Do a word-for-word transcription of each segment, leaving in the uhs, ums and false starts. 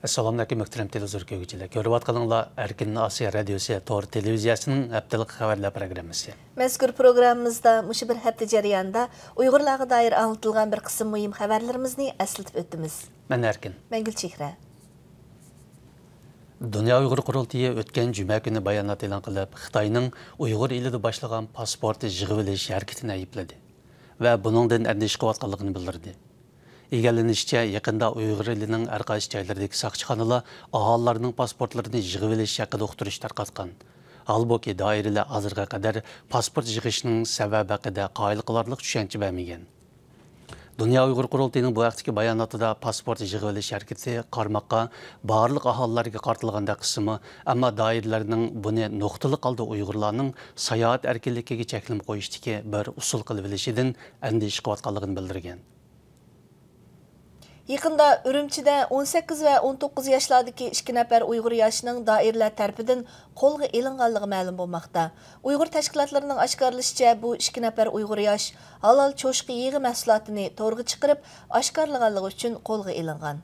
ئەسسالامۇئەلەيكۇم، مۆھتەرەم تېلېۋىزور كۆرگۈچىلەر. كۆرۈۋاتقىنىڭلار ئەركىن ئاسىيا رادىيوسى تور تېلېۋىزىيەسىنىڭ ھەپتىلىك خەۋەرلەر پروگراممىسى. مەزكۇر پروگراممىمىزدا مۇشۇ بىر ھەپتە جەريانىدا ئۇيغۇرلارغا دائىر ئاڭلىتىلغان بىر قىسىم مۇھىم خەۋەرلىرىمىزنى ئەسلىتىپ ئۆتىمىز. مەن ئەركىن. مەن گۈلچېھرە. دۇنيا ئۇيغۇر قۇرۇلتىيى ئۆتكەن جۈمە كۈنى بايانات ئېلان قىلىپ، خىتاينىڭ ئۇيغۇر ئېلىدا باشلىغان پاسپورت يىغىۋېلىش ھەرىكىتىنى ئەيىبلىدى ۋە بۇنىڭدىن ئەندىشە قىلىۋاتقانلىقىنى بىلدۈردى. ئىگىلىنىشىچە، يېقىندا ئۇيغۇر ئېلىنىڭ ھەر قايسى جايلىرىدىكى ساقچىخانىلار ئاھالىلەرنىڭ پاسپورتلىرىنى يىغىۋېلىش ھەققىدە ئۇقتۇرۇش تارقاتقان. ھالبۇكى، دائىرىلەر ھازىرغا قەدەر پاسپورت يىغىشنىڭ سەۋەبى ھەققىدە قايىل قىلارلىق چۈشەنچە بەرمىگەن. دۇنيا ئۇيغۇر قۇرۇلتىيىنىڭ بۇ ھەقتىكى باياناتىدا پاسپورت يىغىۋېلىش ھەرىكىتى قارىماققا بارلىق ئاھالىلەرگە قارىتىلغاندەك قىلسىمۇ، ئەمما دائىرىلەرنىڭ بۇنى نۇقتىلىق ھالدا ئۇيغۇرلارنىڭ ساياھەت ئەركىنلىكىگە چەكلىمە قويۇشتىكى بىر ئۇسۇل قىلىۋېلىشىدىن ئەندىشە قىلىۋاتقانلىقىنى بىلدۈرگەن. يېقىندا ئۈرۈمچىدە ئون سەككىز ۋە ئون توققۇز ياشلاردىكى ئىككى نەپەر ئۇيغۇر ياشنىڭ دائىرىلەر تەرىپىدىن قولغا ئېلىنغانلىقى مەلۇم بولماقتا. ئۇيغۇر تەشكىلاتلىرىنىڭ ئاشكارىلىشىچە، بۇ ئىككى نەپەر ئۇيغۇر ياش ھالال چوشقا يېغى مەھسۇلاتىنى تورغا چىقىرىپ ئاشكارىلىغانلىقى ئۈچۈن قولغا ئېلىنغان.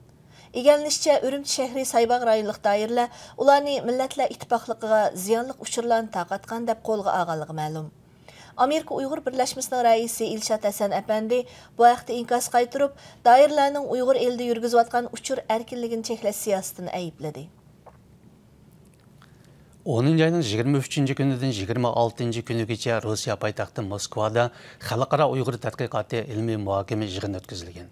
ئىگىلىنىشىچە، ئۈرۈمچى شەھىرى سايباغ رايونلۇق دائىرىلەر ئۇلارنى مىللەتلەر ئىتتىپاقلىقىغا زىيانلىق ئۇچۇرلارنى تارقاتقان دەپ قولغا ئالغانلىقى مەلۇم. ئامېرىكا ئۇيغۇر بىرلەشمىسىنىڭ رەئىسى ئىلشات ھەسەن ئەپەندى بۇ ھەقتە ئىنكاس قايتۇرۇپ، دائىرىلەرنىڭ ئۇيغۇر ئېلىدە يۈرگۈزۈۋاتقان ئۇچۇر ئەركىنلىكىنى چەكلەش سىياسىتىنى ئەيىبلىدى. ئونىنچى ئاينىڭ يىگىرمە ئۈچىنچى كۈنىدىن يىگىرمە ئالتىنچى كۈنىگىچە روسىيە پايتەختى موسكۋادا خەلقئارا ئۇيغۇر تەتقىقاتى ئىلمىي مۇھاكىمە يىغىنى ئۆتكۈزۈلگەن.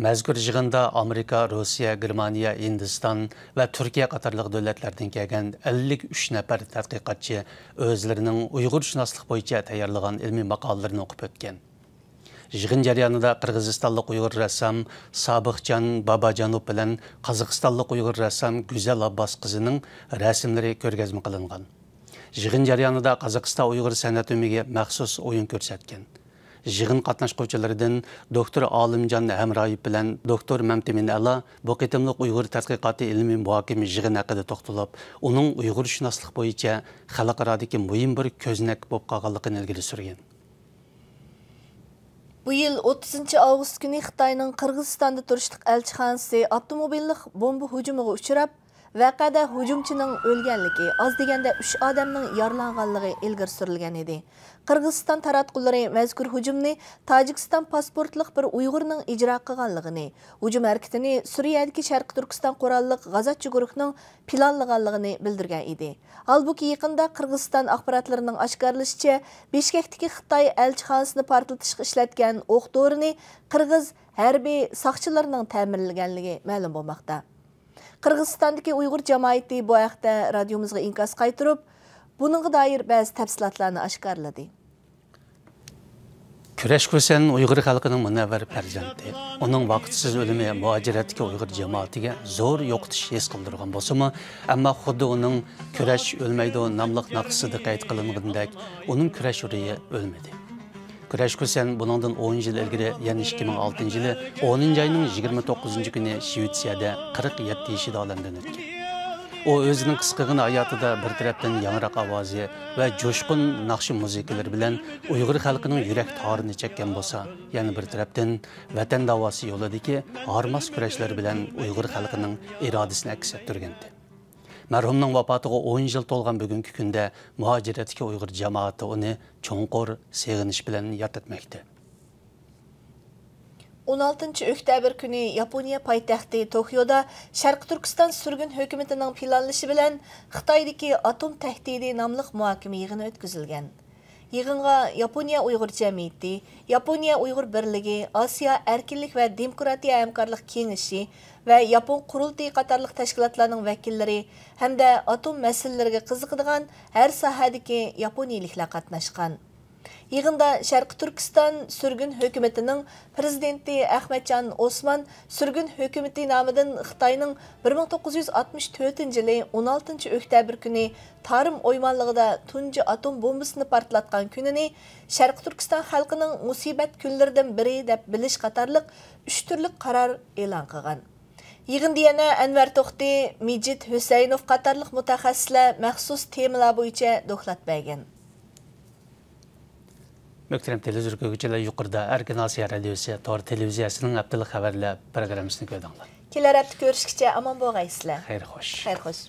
مەزكۇر يىغىندا ئامېرىكا، روسىيە، گېرمانىيە، ھىندىستان ۋە تۈركىيە قاتارلىق دۆلەتلەردىن كەلگەن ئەللىك ئۈچ نەپەر تەتقىقاتچى ئۆزلىرىنىڭ ئۇيغۇرشۇناسلىق بويىچە تەييارلىغان ئىلمىي ماقالىلىرىنى ئوقۇپ ئۆتكەن. يىغىن جەريانىدا قىرغىزىستانلىق ئۇيغۇر رەسسام سابىخجان باباجانوف بىلەن قازاقىستانلىق ئۇيغۇر رەسسام گۈزەل ئابباس قىزىنىڭ رەسىملىرى كۆرگەزمە قىلىنغان. يىغىن جەريانىدا قازاقىستان ئۇيغۇر سەنئەت ئۆمىكى مەخسۇس ئويۇن كۆرسەتكەن. يىغىن قاتناشقۇچىلىرىدىن دوكتور ئالىمجان ھەمرايېف بىلەن دوكتور مەمتىمىن ئەلا بۇ قېتىملىق ئۇيغۇر تەتقىقاتى ئىلمىي مۇھاكىمە يىغىنى ھەققىدە توختىلىپ، ئۇنىڭ ئۇيغۇرشۇناسلىق بويىچە خەلقئارادىكى مۇھىم بىر كۆزنەك بولۇپ قالغانلىقىنى ئىلگىرى سۈرگەن. بۇ يىل ئوتتۇزىنچى ئاۋغۇست كۈنى خىتاينىڭ قىرغىزىستاندا تۇرۇشلۇق ئەلچىخانىسى ئاپتوموبىللىق بومبا ھۇجۇمىغا ئۇچراپ، ۋەقەدە ھۇجۇمچىنىڭ ئۆلگەنلىكى، ئاز دېگەندە ئۈچ ئادەمنىڭ يارىلانغانلىقى ئىلگىرى سۈرۈلگەن ئىدى. قىرغىزىستان تاراتقۇلىرى مەزكۇر ھۇجۇمنى تاجىكىستان پاسپورتلۇق بىر ئۇيغۇرنىڭ ئىجرا قىلغانلىقىنى، ھۇجۇم ھەرىكىتىنى سۈرىيەدىكى شەرقىي تۈركىستان قوراللىق غازاتچى گۇرۇھىنىڭ پىلانلىغانلىقىنى بىلدۈرگەن ئىدى. ھالبۇكى، يېقىندا قىرغىزىستان ئاخباراتلىرىنىڭ ئاشكارىلىشىچە، بىشكەكتىكى خىتاي ئەلچىخانىسىنى پارتلىتىشقا ئىشلەتكەن ئوق دورىنى قىرغىز ھەربىي ساقچىلىرىنىڭ تەمىنلىگەنلىكى مەلۇم بولماقتا. قىرغىزىستاندىكى ئۇيغۇر جامائىتى بۇ ھەقتە رادىيومىزغا ئىنكاس قايتۇرۇپ، بۇنىڭغا دائىر بەزى تەپسىلاتلارنى ئاشكارىلىدى. كۈرەش كۈسەن ئۇيغۇر خەلقىنىڭ مۇنەۋۋەر پەرزەنتى. ئۇنىڭ ۋاقىتسىز ئۆلۈمى مۇھاجىرەتتىكى ئۇيغۇر جامائىتىگە زور يوقىتىش ھېس قىلدۇرغان بولسىمۇ، ئەمما خۇددى ئۇنىڭ كۈرەش ئۆلمەيدۇ ناملىق ناخشىسىدا قەيت قىلىنغىنىدەك، ئۇنىڭ كۈرەش روھى ئۆلمىدى. كۈرەش كۈسەن بۇنىڭدىن ئون يىل ئىلگىرى، يەنى ئىككى مىڭ ئالتىنچى يىلى ئونىنچى ئاينىڭ يىگىرمە توققۇزىنچى كۈنى شىۋېتسىيەدە قىرىق يەتتە يېشىدا ئالەمدىن ئۆتكەن. ئۇ ئۆزىنىڭ قىسقىغىنە ھاياتىدا بىر تەرەپتىن ياڭراق ئاۋازى ۋە جۇشقۇن ناخشا مۇزىكىلىرى بىلەن ئۇيغۇر خەلقىنىڭ يۈرەك تارىنى چەككەن بولسا، يەنە بىر تەرەپتىن ۋەتەن داۋاسى يولىدىكى ھارماس كۈرەشلىرى بىلەن ئۇيغۇر خەلقىنىڭ ئىرادىسىنى ئەكس ئەتتۈرگەنىدى. مەرھۇمنىڭ ۋاپاتىغا ئون يىل تولغان بۈگۈنكى كۈندە مۇھاجىرەتتىكى ئۇيغۇر جامائىتى ئۇنى چوڭقۇر سېغىنىش بىلەن ياد ئەتمەكتە. ئون ئالتىنچى ئۆكتەبىر كۈنى ياپونىيە پايتەختى توكيودا شەرقىي تۈركىستان سۈرگۈن ھۆكۈمىتىنىڭ پىلانلىشى بىلەن خىتايدىكى ئاتوم تەھدىتى ناملىق مۇھاكىمە يىغىنى ئۆتكۈزۈلگەن. يىغىنغا ياپونىيە ئۇيغۇر جەمئىيىتى، ياپونىيە ئۇيغۇر بىرلىكى، ئاسىيا ئەركىنلىك ۋە دېموكراتىيە ھەمكارلىق كېڭىشى ۋە ياپون قۇرۇلتىيى قاتارلىق تەشكىلاتلارنىڭ ۋەكىللىرى ھەمدە ئاتوم مەسىلىلىرىگە قىزىقىدىغان ھەر ساھەدىكى ياپونىيىلىكلەر قاتناشقان. يىغىندا شەرقىي تۈركىستان سۈرگۈن ھۆكۈمىتىنىڭ پىرېزىدېنتى ئەخمەتجان ئوسمان سۈرگۈن ھۆكۈمىتى نامىدىن خىتاينىڭ بىر مىڭ توققۇز يۈز ئاتمىش تۆتىنچى يىلى ئون ئالتىنچى ئۆكتەبىر كۈنى تارىم ئويمانلىقىدا تۇنجى ئاتوم بومبىسىنى پارتلاتقان كۈنىنى شەرقىي تۈركىستان خەلقىنىڭ مۇسىبەت كۈنلىرىدىن بىرى دەپ بىلىش قاتارلىق ئۈچ تۈرلۈك قارار ئېلان قىلغان. يىغىندا يەنە ئەنۋەر توختى، مىجىت ھۈسەينوف قاتارلىق مۇتەخەسسىسلەر مەخسۇس تېمىلار بويىچە دوكلات بەرگەن. مۆھتەرەم تېلېۋىزور كۆرگۈچىلەر، يۇقىرىدا ئەركىن ئاسىيا رادىيوسى تور تېلېۋىزىيەسىنىڭ ھەپتىلىك خەۋەرلەر پروگراممىسىنى كۆردۈڭلار. كېلەر ھەپتە كۆرۈشكىچە ئامان بولغايسىلەر. خەير خوش. خەير خوش.